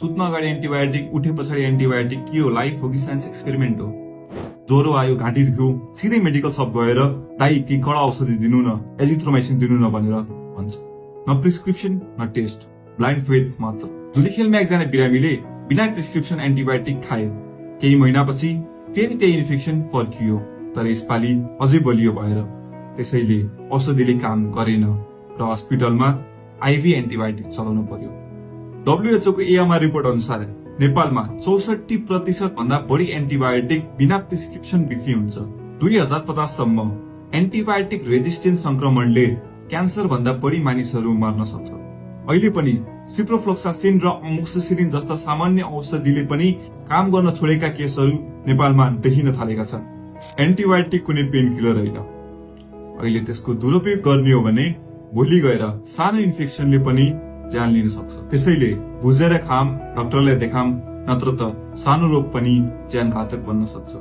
सुत्न अगाडि एन्टिबायोटिक, उठे पछाडि एन्टिबायोटिक के हो? लाइफ हो कि साइन्स एक्सपेरिमेन्ट हो? ज्वरो आयो, घाँटी दुख्यो, सिधै मेडिकल शप गएर दाइ कि कडा औषधि दिनु न, एजिथ्रोमाइसिन दिनु न भनेर भन्छ। न प्रिस्क्रिप्सन न टेस्ट, ब्लाइन्ड फेथ मात्र। धुलीखेलमा एकजना बिरामीले बिना प्रिस्क्रिप्सन एन्टिबायोटिक खायो। केही महिनापछि फेरि त्यही इन्फेक्सन फर्कियो, तर यसपालि अझै बलियो भएर। त्यसैले औषधिले काम गरेन र हस्पिटलमा आइभी एन्टिबायोटिक चलाउनु पर्यो। WHO को AMR रिपोर्ट अनुसार नेपालमा 64% भन्दा बढी एन्टिबायोटिक बिना प्रिस्क्रिप्सन बिक्री हुन्छ। 2050 सम्म एन्टिबायोटिक रेजिस्टेन्ट संक्रमणले क्यान्सर भन्दा बढी मानिसहरू मर्न सक्छ। अहिले पनि सिप्रोफ्लोक्सासिन र अमोक्सिसिलिन जस्ता सामान्य औषधिले पनि काम गर्न छोडेका केसहरू नेपालमा देखिन थालेका छन्। एन्टिबायोटिक कुनै पेन किलर होइन। अहिले त्यसको दुरुपयोग गर्ने हो भने भोलि गएर सानो इन्फेक्सनले पनि ज्यान लिन सक्छ। त्यसैले बुझेर खाम, डाक्टरलाई देखाम, नत्र त सानो रोग पनि ज्यान घातक बन्न सक्छ।